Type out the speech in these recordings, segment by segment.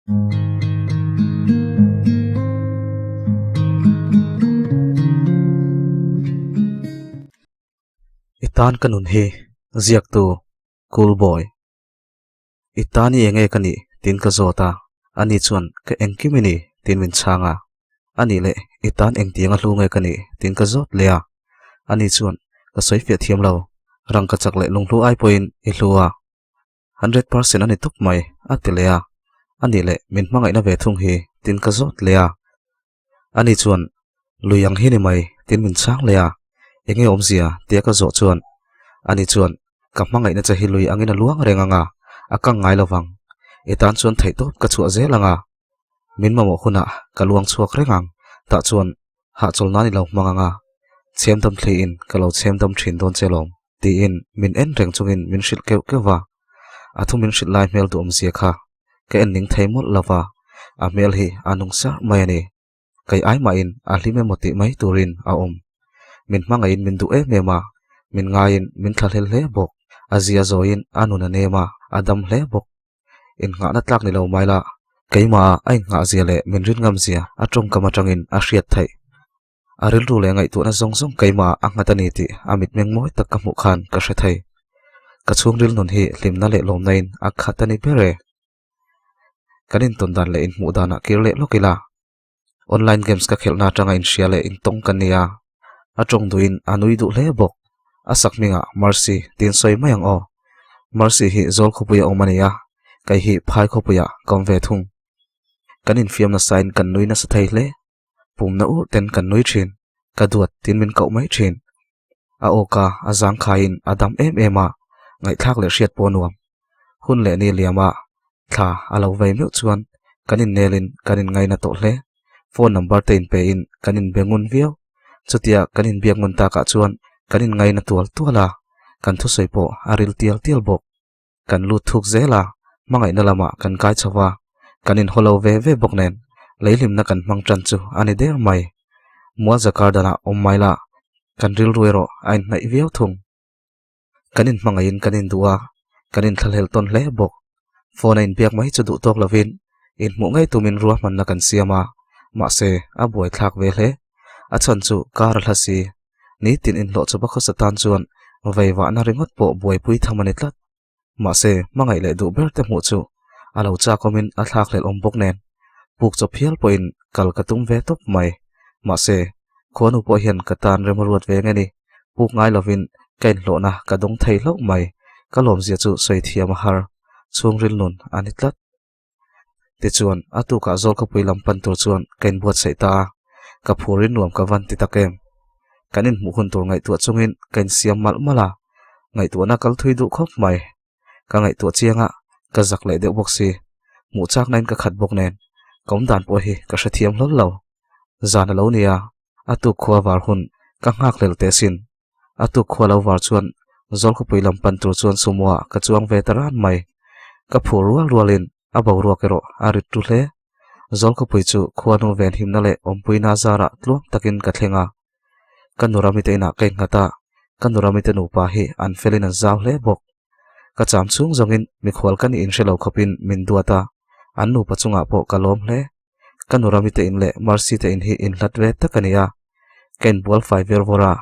I tan ka nun hi ziaktu Cool Boy. I tan i enge ka nih tiin ka zawt a, ani chuan ka engkim i ni tiin min chhang a. Anih leh i tan engtiang a hlu nge ka nih tiin ka zawt leh a. Ani chuan ka sawi fiah thiam lo, rangka chak leh lunghlu ai pawhin i hlu a. 100% a ni tawp mai a ti leh a. Anih leh min hmangaihna ve thung hi tiin ka zawt leh a. Ani chuan lui ang hi ni mai tiin min chhang leh a, enge awmzia tia ka zawh chuan ani chuan ka hmangaihna che hi lui angin a luang reng ang a, a kang ngai lo vang. I tan chuan theihtawp ka chhuah zel ang a, min mamawh hunah ka luang chhuak reng ang, tah chuan hahchawl nan i lo hmang ang a, chhem dam thliin ka lo chhem dam thin dawn che lawm tiin min en reng chungin min hrilh keuh keuh va, a thu min hrilh lai hmel duhawmzia kha ka en ning thei mawlh lo va, a hmel hi a nung sarh mai a ni. Kei ai mahin a hlim emaw tih mai turin a awm. Min hmangaihin min duh em em a, min ngaiin min thlahlel hle bawk. A zia zawiin a nun a nem a, a dam hle bawk. Innghahna tlak ni lo mai la, keimahah a innghah zia leh min rin ngam zia a tawngkam atangin a hriat theih. A rilru leh ngaihtuahna zawng zawng keimahah a nghat a ni tih a mitmeng mawi tak ka hmuh khan ka hre thei. Ka chhungril nun hi hlimna leh lawmnain a khat a ni ber e. Kan intawn dan leh inhmuh danah kir leh lawk ila. Online games ka khelhna atanga inhria leh intawng ka nia. A tawng duhin a nui duh hle bawk. A sak hmingah Mercy tiin sawi mai ang aw. Mercy hi Zawl khawpuia awm a ni a, kei hi Phai khawpuiah ka awm ve thung. Kan infiam nasain kan nui nasa thei hle. Pumna urh ten kan nui thin, ka duat tin min koh mai thin. A awka a zang khaiin a dam em em a, ngaihthlak leh hriat pawh a nuam. Hun leh ni liama thla a lo vei meuh chuan kan innelin kan inngaina tawh hle. Phone number te inpein kan inbe ngun viau. Chutia kan inbiak ngun takah chuan kan inngaina tual tual a, kan thusawi pawh a ril tial tial bawk. Kan lut thuk zel a, hmangaihna lamah kan kai chho va, kan inhaw lo ve ve bawk nen leihlimna kan hmang tan chu a ni der mai. Mualza Garden-ah awm mai la, kan rilru erawh a inhnaih viau thung. Kan inhmangaihin kan induh a, kan inthlahlel tawn hle bawk. Phone a inbiak mai chu duh tawk lovin inhmuh ngei tumin ruahmanna kan siam a, mahse a buaithlak ve hle. A chhan chu car a hla si, Nitin inhlawh chawpa khawsa tan chuan veivahna ringawt pawh buaipui tham a ni tlat. Mahse, hmangaih leh duh ber te hmuh chu a lo chakawmin a thlakhlelh awm bawk nen, puk chawp hial pawhin kal ka tum ve tawp mai. Mahse, khuanu pawh hian ka tan rem a ruat ve nge ni, puk ngai lovin ka inhlawhna ka dawng thei hlauh mai, ka lawmzia chu sawi thiam a har, chhungril nun a ni tlat. Tichuan, a tukah Zawlkhawpui lam pan tur chuan ka inbuatsaih ta a, ka phurin nuam ka van ti tak em. Kan inhmuh hun tur ngaihtuah chungin ka insiam malh malh a, ngaihtuahna kal thui duh khawp mai. Ka ngaihtuah chiang a, ka zak leh deuh bawk si. Hmuh chaknain ka khat bawk nen, ka awmdan pawh hi ka hrethiam hlawl lo. Zan a lo ni a, a tuk khua var hun ka nghakhlel teh asin. A tuk khua lo var chuan Zawlkhawpui lam pan tur chuan Sumo-ah ka chuang ve ta ran mai. Ka phur rual rualin a boruak erawh a rit tu hle. Zawlkhawpui chu khuanu venhimna leh awmpuina zarah tluang takin ka thleng a. Ka nuramite inah ka innghat a, ka nuramite nupa hi an felin an zau hle bawk. Ka cham chhung zawngin mikhual ka nih inhre lo khawpin min duat a, an nupa chungah pawh ka lawm hle. Ka nuramite in leh Mercy te in hi inhlat ve tak a ni a, ka inbual fai ver vawr a,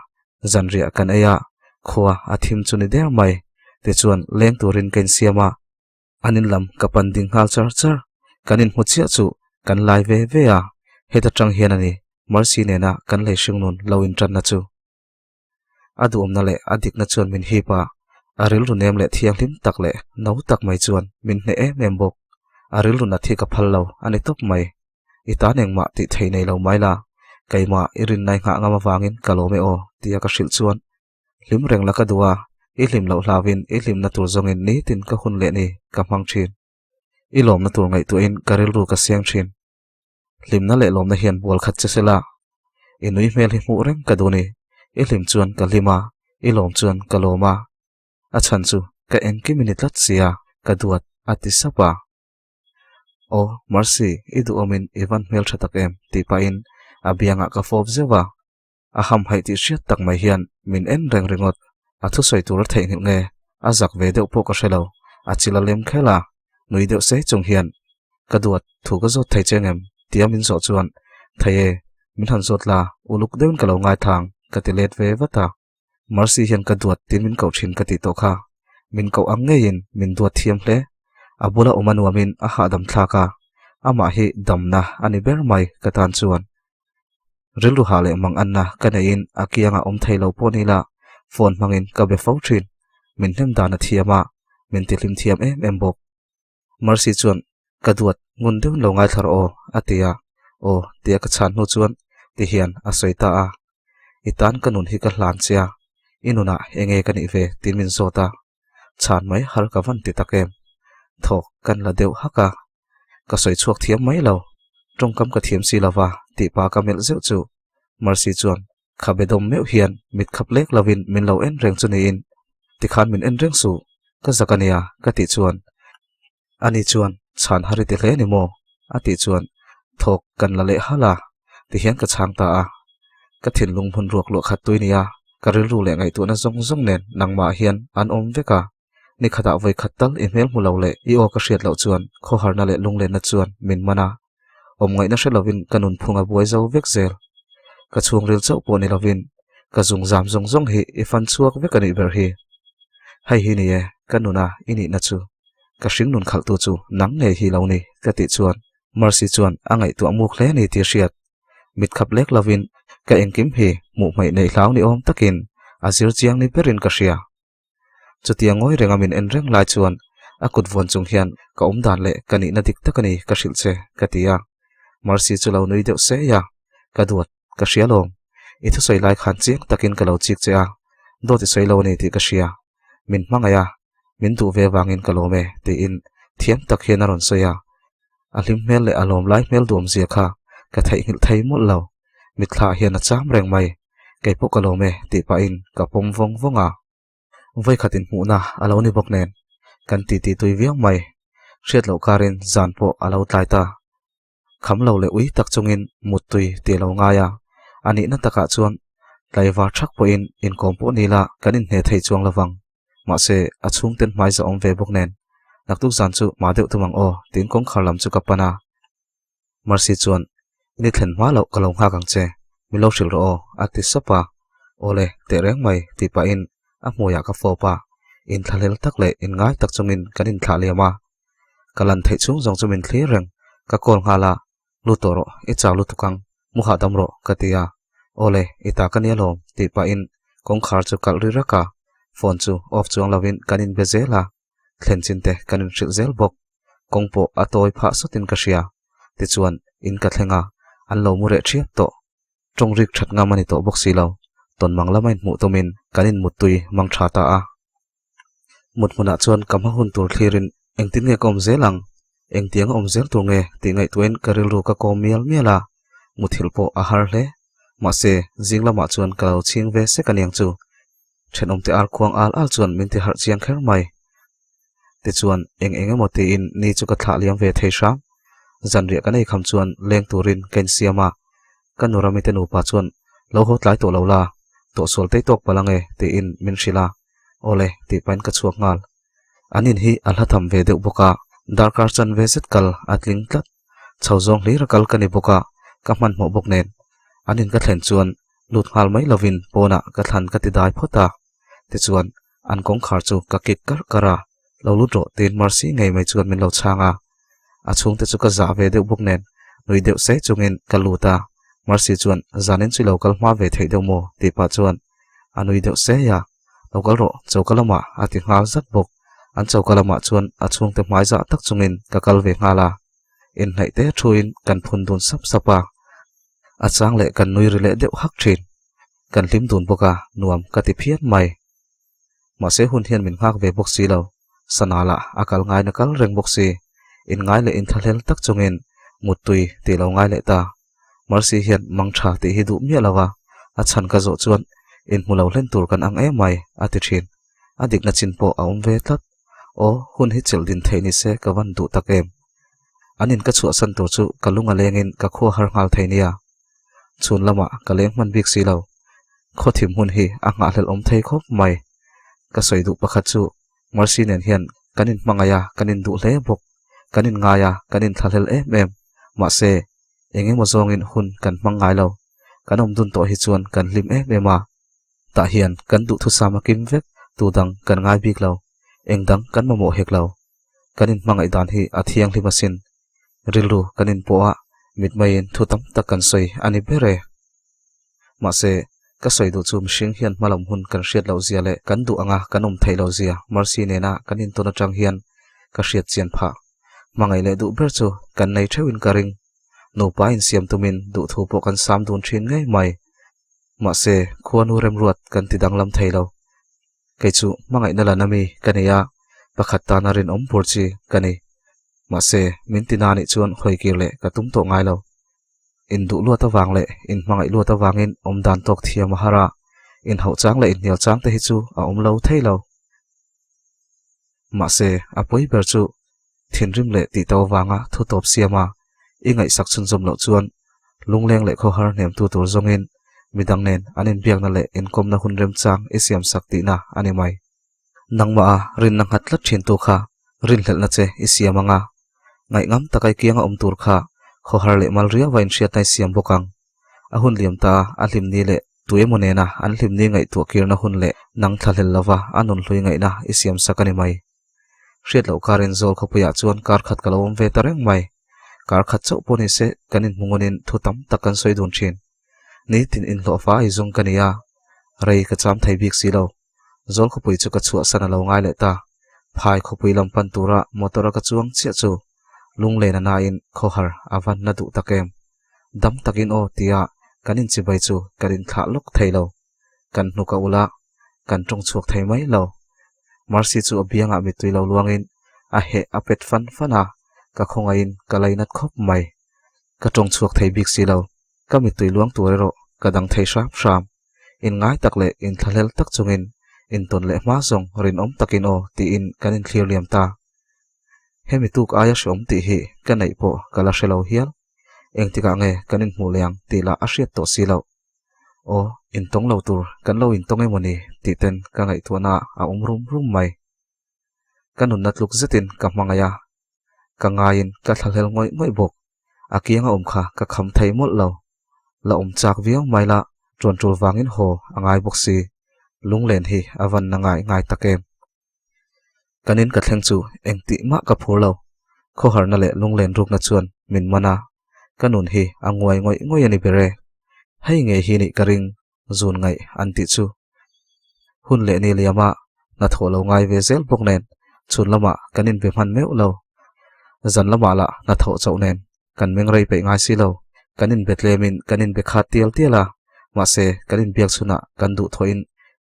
zanriah kan ei a, khua a thim chu ni der mai, tichuan leng turin ka insiam a, an in lam ka pan ding nghal char char, kan inhmu chiah chu kan lai ve ve a, heta tang hian a ni Mercy nena kan lei hringnun lo intanna chu. A duhawmna leh a dikna chuan min hip a, a rilru nem leh thianghlim tak leh no tak mai chuan min hneh em em bawk. A rilru nat hi ka phal lo a ni tawp mai. I tan engmah tih thei nei lo mai la, keimah i rinnai nghah ngam avangin ka lawm e aw tia ka hrilh chuan hlim reng la ka duh a, i hlim loh hlauhin i hlimna tur zawngin nitin ka hun leh ni ka hmang thin. I lawmna tur ngaihtuahin ka rilru ka siang thin. Hlimna leh lawmna hian bual khat che sela, i nui hmel hi hmuh reng ka duh ni. I hlim chuan ka hlim a, i lawm chuan ka lawm a. A chhan chu ka engkim i ni tlat sia, ka duat a ti sap a. Aw, Mercy, i duhawmin i van hmel tha tak em? tih pahin a biangah ka fawp zeuh a. A hamhaih tih hriat tak mai hian min en reng ringawt. A thusawi tur a theihnghilh nge? A zak ve deuh pawh ka hre lo. A chil a lem khelh a, nui deuh sei chung hian. Ka duat, thu ka zawt thei che ngem? Tia min zawh chuan, Thei e, min han zawt la, uluk deuhin ka lo ngai thang, ka ti let ve vat a. Mercy hian ka duat tiin min koh thin ka tih tawh kha. Min koh ang ngeiin min duat thiam hle. A bula awm a nuamin a hahdam thlak a, amah hi damna a ni ber mai ka tan chuan. Rilru hah leh mang anna ka neihin a kiangah awm thei lo pawh ni la, phone hmangin ka be fo thin. Min hnem dan a thiam a, min tihlim thiam em em bawk. Mercy chuan, Ka duat, ngun deuhin lo ngaithla rawh aw, a ti a. Aw, tia ka chhan hnu chuan ti hian a sawi ta a. I tan ka nun hi ka hlan che a, i nunah enge ka nih ve tiin min zawt a. Chhan mai har ka van ti tak em. Thawk kan la deuh hak a. Ka sawi chhuak thiam mai lo, tawngkam ka thiam si lova tih pa ka melh zeuh chu. Mercy chuan, Khabe dawm meuh hian mit khap lek lovin min lo en reng chu niin, tikhan min en reng suh, ka zak a nia ka tih chuan ani chuan chhan har i ti hle ni maw? a tih chuan thawk kan la leh halh a, tihian ka chhang ta a. Ka thinlung hmun ruak luah khat tui nia, ka rilru leh ngaihtuahna zawng zawng nen nangmah hian an awm vek a, ni khatah vawi khat tal i hmel hmu lo leh i aw ka hriat loh chuan khawharna leh lunglenna chuan min man a. Awm ngaihna hre lovin ka nunphung a buai zo vek zel. Ka chhungril chauh pawh ni lovin ka zung zam zawng zawng hi i fan chhuak vek a nih ber hi. Hei hi ni e, ka nuna i nihna chu. Ka hring nun khalhtu chu nang ngei hi lo ni ka tih chuan Mercy chuan a ngaihtuah muk hle ni tih hriat. Mit khap lek lovin ka engkim hi hmuh hmaih neih hlau ni awm takin a zir chiang ni berin ka hria. Chutia ngawi renga min en reng lai chuan a kut vuan chung hian ka awm dan leh ka nihna dik tak a ni ka hrilh che ka ti a. Mercy chu lo nui deuh sei a, Ka duat, ka hria lawm. I thusawi lai khan chiang takin ka lo chik che a, dawt i sawi lo a ni tih ka hria. Min hmangaih a, min duh ve vangin ka lawm e tiin thiam tak hian a rawn sawi a. A hlim hmel leh a lawm lai hmel duamzia kha ka theihnghilh thei mawlh lo. Mitthla hian a cham reng mai. Kei pawh ka lawm e tih pahin ka pawm vawng vawng a. Vawikhat inhmuhna a lo ni bawk nen kan titi tui viau mai. Hriat loh karin zan pawh a lo tlai ta. Kham lo leh ui tak chungin muttui tih a lo ngai a. A nihna takah chuan tlaivar thak pawhin inkawm pawh ni la kan inhne thei chuang lovang. Mahse, a chhungten hmai za awm ve bawk nen naktuk zan chu mah deuh tum ang aw tiin kawngkhar lam chu ka pan a. Mercy chuan, I ni thlen hma loh ka lo nghak ang che, min lo hrilh rawh aw, a ti sap a. Awle, teh reng mai, tih pahin a hmuiah ka fawp a, inthlahlel tak leh inngai tak chungin kan inthlah liam a. Ka lan theih chhung zawng chu min thlir reng, ka call nghal a, Lu tawh rawh, i chau lutuk ang, mu hahdam rawh, ka ti a. Awle, i ta ka nia lawm, tih pahin kawngkhar chu kalh ri rak a, phone chu off chuang lovin kan inbe zel a. Thlen chin te kan inhrilh zel bawk. Kawng pawh a tawi phah sawtin ka hria. Tichuan, in ka thleng a, an lo mu reh ṭhiap tawh. Ṭawng rik ṭhat ngam a ni tawh bawk si lo. Tawnmang lama inhmuh tumin kan inmuttui mang ṭha ta a. Mut hmunah chuan ka hma hun tur thlirin engtin nge ka awm zel ang? Engtiang a awm zel tur nge tih ngaihtuahin ka rilru ka kawm mial mial a. Muthilh pawh a har hle. Mahse, zing lamah chuan ka lo chhing ve sek a niang chu. Thenawmte ar khuang al al chuan min ti harh chiang kher mai. Tichuan, eng eng emaw tiin ni chu ka thlah liam ve thei hram. Zanriah kan ei kham chuan leng turin ka insiam a. Ka nu Ramite nupa chuan, Lo haw tlai tawh lo la, tawhsual tei tawk palh ang e, tiin min hrilh a. Awle, tih pahin ka chhuak nghal. An in hi a hla tham ve deuh bawk a, darkar chan ve zet kal a tling tlat. Chho zawng hlir a kal ka ni bawk a, ka hmanhmawh bawk nen. An in ka thlen chuan lut nghal mai lovin pawnah ka thlan ka ti dai phawt a. Tichuan, an kawngkhar chu ka kik karh karh a, lo lut rawh tiin Mercy ngei mai chuan min lo chhang a. A chhungte chu ka zah ve deuh bawk nen nui deuh sei chungin ka lut a. Mercy chuan zanin chu i lo kal hma ve theih deuh maw tih pah chuan a nui deuh sei a. Lo kal rawh, choka lamah a ti nghal zat bawk. An choka lamah chuan a chhungte hmai zah tak chungin ka kal ve nghal a. Inhnaih te thuin kan phun dun sap sap a. A chang leh kan nui ri leh deuh hak thin. Kan hlim dun bawk a, nuam ka ti phian mai. Mahse hun hian min nghak ve bawk si lo. Sana lah a kal ngaina kal reng bawk si. Inngai leh inthlahlel tak chungin muttui tih lo ngai leh ta. Mercy hian mang tha tih hi duh miah lo a, a chhan ka zawh chuan inhmu lo hlen tur kan ang em mai, a ti thin. A dikna chin pawh a awm ve tlat. Aw, hun hi chilh din theih ni se ka van duh tak em. An in ka chhuahsan tur chu ka lung a lengin ka khua har nghal thei nia. Chhun lamah ka leng hman bik si lo. Khaw thim hmun hi a nghahhlelh awm thei khawp mai. Ka sawi duh pakhat chu Mercy nen hian kan inhmangaih a, kan induh hle bawk. Kan inngai a, kan inthlahlel em em. Mahse, eng emaw zawngin hun kan hmang ngai lo. Kan awm dun tawh hi chuan kan hlim em em a. Tah hian kan duhthusam a kim vek, tu dang kan ngai bik lo. Eng dang kan mamawh hek lo. Kan inhmangaih dan hi a thianghlim asin. Rilru kan inpawh a, mitmaiin thu tam tak kan sawi a ni ber e. Mahse, ka sawi duh chu mihring hian hmalam hun kan hriat loh zia leh kan duh anga kan awm theih loh zia Mercy nena kan intawn atang hian ka hriat chian phah. Hmangaih leh duh ber chu kan nei theuhin ka ring. Nupa insiam tumin duhthu pawh kan sam dun thin ngei mai. Mahse, khuanu remruat kan ti danglam thei lo. Kei chu hmangaihna lan ami ka nei a, pakhat tana rinawm bur chi ka ni. Mahse, min ti na nih chuan hawi kir leh ka tum tawh ngai lo. Induh luat avang leh inhmangaih luat avangin awm dan tawk thiam a har a, inhauh chang leh inhnial chang te hi chu a awm lo thei lo. Mahse, a pawi ber chu thinrim leh tih to avanga thu tawp siam a, i ngaihsak chhunzawm loh chuan lungleng leh khawhar hnemtu tur zawngin midang nen an inbiakna leh inkawmna hun remchang i siamsak tihna a ni mai. Nangmah a rinna nghat tlat thintu kha rinhlelhna che i siam ang a, ngaihngam taka i kianga awm tur kha khawhar leh mal riau a inhriatna i siam bawk ang. A hun liam ta a hlimni leh tu emaw nena an hlimni ngaihtuah kirna hun leh nang thlahlel lova a nunhlui ngaihna i siamsak a ni mai. Hriat loh karin zawl khawpuiah chuan kar khat ka lo awm ve ta reng mai. Kar khat chauh pawh ni se kan inhmu ngunin thu tam tak kan sawi dun thin. Nitin inhlawhfa i zung ka ni a, rei ka cham thei bik si lo. Zawl khawpui chu ka chhuahsan a lo ngai leh ta. Phai khawpui lam pan tura motor a ka chuang chiah chu lunglen a nain khawhar a van na duh tak em. Dam takin aw tia kan inchibai chu kan inthlah lawk thei lo. Kan hnuk a ul a, kan tawng chhuak thei mai lo. Mercy chu a biangah mittui lo luangin a heh a pet fan fan a, ka khawngaihin ka lainat khawp mai. Ka tawng chhuak thei bik si lo, ka mittui luang tur erawh ka dang thei hram hram. Inngai tak leh inthlahlel tak chungin intawn leh hma zawng rinawm takin aw tiin kan inthlir liam ta. Hemi tuk aia hreawm tih hi ka neih pawh ka la hre lo hial. Engtikah nge kan inhmuh leh ang tih lah a hriat tawh si loh. Aw, intawng lo tur kan lo intawng emaw ni tih ten ka ngaihtuahna a awm rum rum mai. Ka nunna tluk zetin ka hmangaih a, ka ngaiin ka thlahlel ngawih ngawih bawk. A kianga awm kha ka kham thei mawlh lo. La awm chak viau mai la, ṭuan ṭul vangin haw a ngai bawk si. Lunglen hi a van na ngai ngai tak em? Kan in ka thleng chu engtih mah ka phur lo. Khawharna leh lunglen rukna chuan min man a, ka nun hi a nguai ngawih ngawih a ni ber e. Hei ngei hi nih ka ring zun ngaih an tih chu. Hun leh ni liama hnathawh lo ngai ve zel bawk nen chhun lamah kan inbe hman meuh lo. Zan lamah lah hnathawh chauh nen kan meng rei peih ngai si lo. Kan inbe tlemin kan inbe khat tial tial a, mahse kan inbiak chhunah kan duhthawhin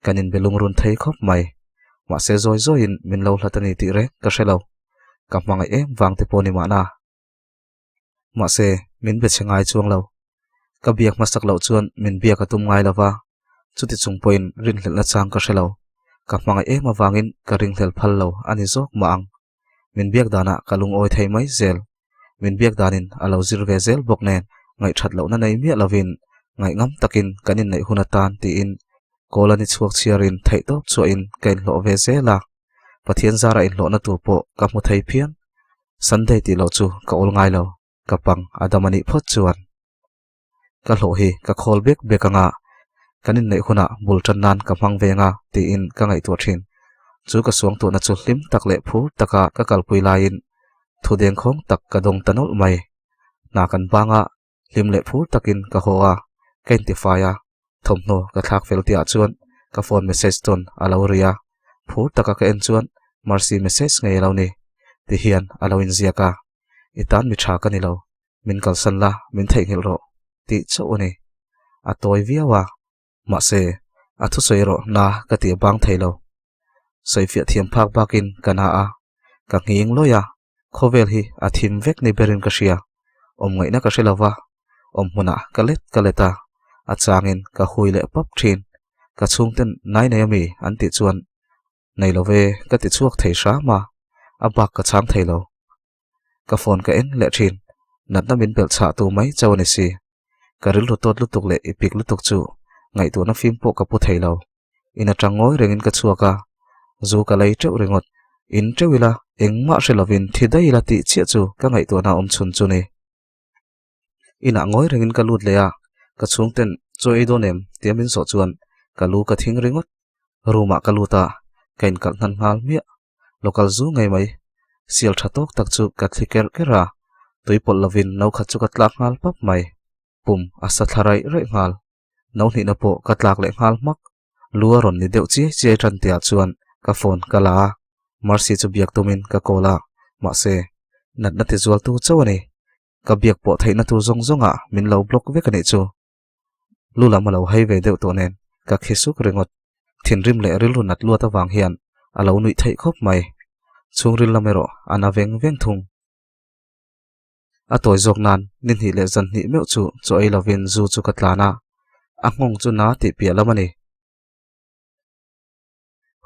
kan inbe lungrun thei khawp mai. Mahse zawi zawiin min lo hlat a ni tih reng ka hre lo. Ka hmangaih em vang te pawh ni mahna. Mahse, min be chhe ngai chuang lo. Ka biak hmasak loh chuan min biak a tum ngai lo va, chuti chung pawhin rinhlelhna chang ka hre lo. Ka hmangaih em avangin ka ringhlel phal lo a ni zawk mah ang. Min biak danah ka lungawi thei mai zel. Min biak danin a lo zir ve zel bawk nen ngaihthat lohna nei miah lovin ngaihngam takin kan inneih hun atan tiin kawl a ni chhuak chhiarin theihtawp chhuahin ka inhlawh ve zel a. Pathian zara inhlawhna tur pawh ka hmu thei phian. Sunday tih loh chu ka awl ngai lo, ka pang a dam a nih phawt chuan. Ka hlawh hi ka khawl bek bek anga, kan inneih hunah bul tan nan ka hmang ve anga tiin ka ngaihtuah thin. Chu ka suangtuahna chu hlim tak leh phur taka ka kalpui laiin thu dengkhawng tak ka dawng ta nawlh mai. Hna kan banga Hlim leh phur takin ka haw a, ka intifai a, thawmhnaw ka thlak fel tihah chuan ka phone message tawn a lo ri a, phur taka ka en chuan Mercy message ngei a lo ni, ti hian a lo inziak a, I tan mi tha ka ni lo, min kalsan la, min theihnghilh rawh, tih chauh a ni. A tawi viau a, mahse a thusawi erawh na ka tih a bang thei lo. Sawifiah thiam phak bakin ka na a, ka nghing lawih a, Khawvel hi a thim vek ni berin ka hria. Awm ngaihna ka hre lo va, awm hmunah ka let ka let a, a changin ka hui leh pap thin. Ka chhungten nai nei ami an tih chuan nei lo ve ka ti chhuak thei hram a, a bak ka chhang thei lo. Ka phone ka en leh thin, natna min belh chhah tu mai chauh a ni si. Ka rilru tawt lutuk leh i pik lutuk chu ngaihtuahna fim pawh ka pu thei lo. In atang ngawi rengin ka chhuak a, zu ka lei teuh ringawt. In teuh ila, engmah hre lovin thi daih ila tih chiah chu ka ngaihtuahna awm chhun chu ni. Inah ngawi rengin ka lut leh a, ka chhungten chaw ei dawn em tia min zawh chuan ka lu ka thing ringawt. Room ah ka lut a, ka inkalh hnan nghal hmiah. Local zu ngei mai, sial tha tawk tak chu ka thli kerh kerh a, tui pawlh lovin no khat chu ka tlak nghal pap mai. Pum a sa thla raih raih nghal. No hnihna pawh ka tlak leh nghal hmak. Lu a rawn ni deuh chiai chiai tan tihah chuan ka phone ka la a, Mercy chu biak tumin ka call a, mahse, natna ti zualtu chauh a ni. Ka biak pawh theihna tur zawng zawngah min lo block vek a nih chu. Lu lam a lo hai ve deuh tawh nen ka khi suk ringawt. Thinrim leh rilru nat luat avang hian a lo nuih theih khawp mai. Chhungril lam erawh a na veng veng thung. A tawi zawk nan ni hnih leh zan hnih meuh chu chaw ei lovin zu chu ka tlan a, a nghawng chu na tih piah lam a ni.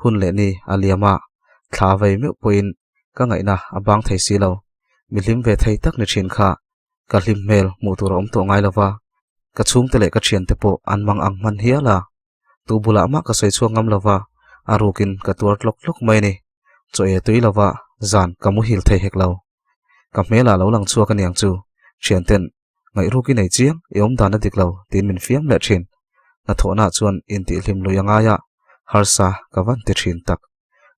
Hun leh ni a liam a, thla vei meuh pawhin ka ngaihna a bang thei si lo. Mi hlim ve thei tak ni thin kha ka hlim hmel hmuh tur a awm tawh ngai lo va, ka chhungte leh ka thiante pawh an mang ang hman hial a. Tu bulah mah ka sawi chhuak ngam lo va, a rukin ka tuar tlawk tlawk mai a ni. Chaw e tui lo va, zan ka muhil thei hek lo. Ka hmelah lo lang chhuak aniang chu, thianten ngaihruak i nei chiang, i awm dan a dik lo tiin min fiam leh thin. Hnathawhnaah chuan intihhlim lui a ngai a, harsa ka van ti thin tak.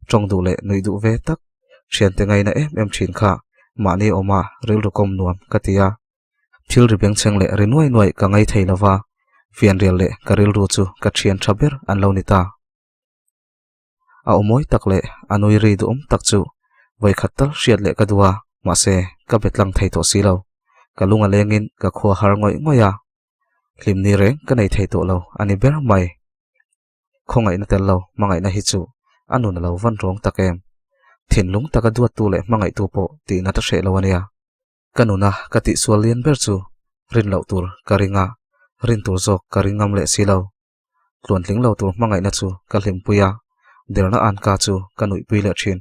Tawng duh leh nuih duh ve tak, thiante ngaina em em thin kha mahni awma rilru kawm nuam ka ti a. Thil ri bengchheng leh ri nuai nuai ka ngai thei lova, fianrial leh ka rilru chu ka thian tha ber an lo ni ta. A aw mawi tak leh a nui ri duhawm tak chu vawikhat tal hriat leh ka duh a, mahse ka be tlang thei tawh si lo. Ka lung a lengin ka khua har ngawih ngawih a, hlimni reng ka nei thei tawh lo a ni ber mai. Khawngaihna tel lo hmangaihna hi chu a nun a lo van rawng tak em. Thinlung taka duattu leh hmangaihtu pawh tihna ta hreh lo a nia. Ka nuna ka tihsual lian ber chu rin loh tur ka ring a, rin tur zawk ka ring ngam leh si lo. Tluantling lo tur hmangaihna chu ka hlimpui a, derna anka chu ka nuihpui leh thin.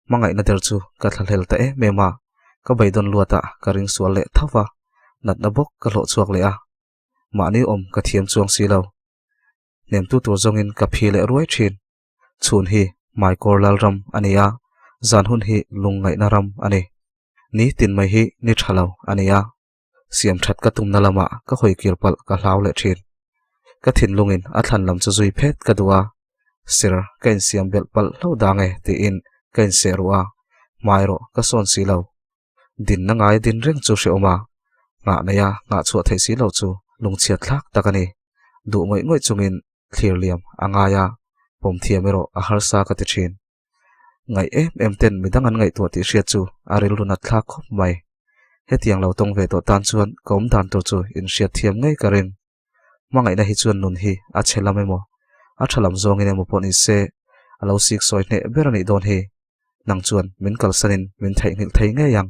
Hmangaihna der chu ka thlahlel ta em em a, ka beidawn luatah ka ring sual leh tho va, natna bawk ka hlawh chhuak leh a. Mahni awm ka thiam chuang si lo. Hnemtu tur zawngin ka phi leh ruai thin. Chhun hi Maikawr Lalram a ni a, zan hun hi lungngaihna ram a ni. Ni tin mai hi ni tha lo a ni a. Siam that ka tumna lamah ka hawi kir palh ka hlau leh thin. Ka thinlungin a thlan lam chu zui phet ka duh a, Sir, ka insiam belh palh hlo dang e tiin ka inseh ruh a, hmai erawh ka sawn si lo. Dinna ngai din reng chu hrehawm a, nghah neia nghah chhuah theih si lo chu lungchhiat thlak tak a ni. Duh ngawih ngawih chungin thlir liam a ngai a, pawm thiam erawh a harsa ka ti thin. Ngaih em em ten midang an ngaihtuah tih hriat chu a rilru nat thlak khawp mai. Hetiang lo tawng ve tawh tan chuan ka awm dan tur chu inhriat thiam ngei ka ring. Hmangaihna hi chuan nun hi a chhe lam emaw, a tha lam zawngin emaw pawh ni se, a lo sik sawi hneh ber a nih dawn hi. Nang chuan min kalsanin min theihnghilh thei ngei ang.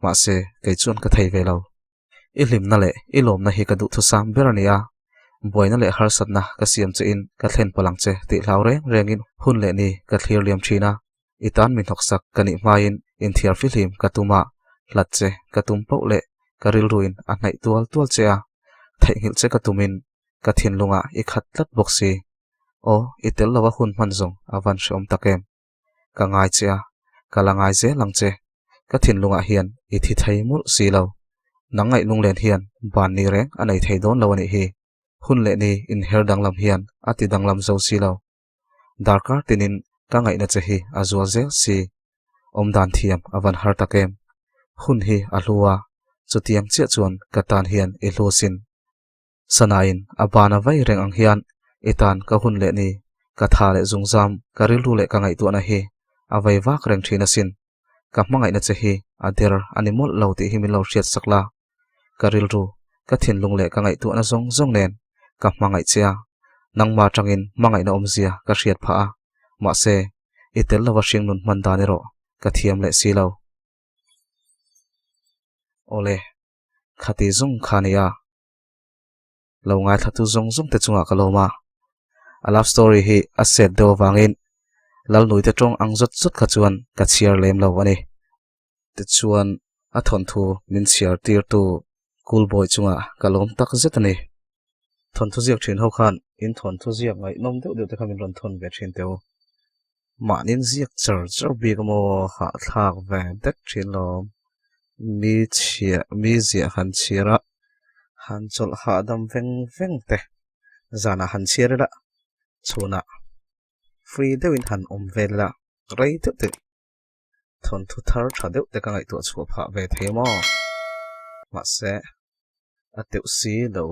Mahse, kei chuan ka thei ve lo. I hlimna leh i lawmna hi ka duhthusam ber a ni a, buaina leh harsatna ka siam che in ka thlen palh ang che tih hlau reng rengin hun leh ni ka thlir liam thin a, i tan mi hnawksak ka nih hmain inthiar fihlim ka tum a, hlat che ka tum poh leh ka rilruin a hnaih tual tual che a, theihnghilh che ka tumin ka thinlungah i khat tlat bawk si. Aw, i tel lova hun hman zawng a van hreawm tak em? Ka ngai che a, ka la ngai zel ang che. Ka thinlungah hian i thi thei mawlh si lo. Nang ngaih lunglen hian ban ni reng a nei thei dawn lo a nih hi. Hun leh ni inher danglam hian a ti danglam zo si lo. Darkar tinin ka ngaihna che hi a zual zel si. Awmdan thiam a van har tak em. Hun hi a hlu a, chutiang chiah chuan ka tan hian i hlu sin. Sanain a ban a vai reng ang hian i tan ka hun leh ni, ka tha leh zungzam, ka rilru leh ka ngaihtuahna hi a vai vak reng thin asin. Ka hmangaihna che hi a der a ni mawlh lo tih hi min lo hriat sak la. Ka rilru, ka thinlung leh ka ngaihtuahna zawng zawng nen ka hmangaih che a, nangmah atangin hmangaihna awmzia ka hriat phah a, mahse, i tel lova hringnun hman dan erawh ka thiam leh si lo. Awle. Khati zawng kha nia. Lo ngaithlatu zawng zawng te chungah ka lawm a. A love story hi a set deuh avangin Lalnui te tawng ang zawt zawt kha chuan ka chhiar lem lo a ni. Tichuan a thawnthu min chhiar tirtu Coolboy chungah ka lawm tak zet a ni. Thawnthu ziak thin ho khan in thawnthu ziak ngaihnawm deuh deuh te kha min rawn thawn ve thin teh u. Mahni'n ziak char char bik maw hahthlak ve dek thin lawm. Mi chhia mi ziah han chhiar a, han chawlh hahdam veng veng te zanah han chhiar ila chhunah free deuhin han awm vel ila rei deuh te thawnthu thar tha deuh te ka ngaihtuah chhuah phah ve thei maw? Mahse a teuh si lo.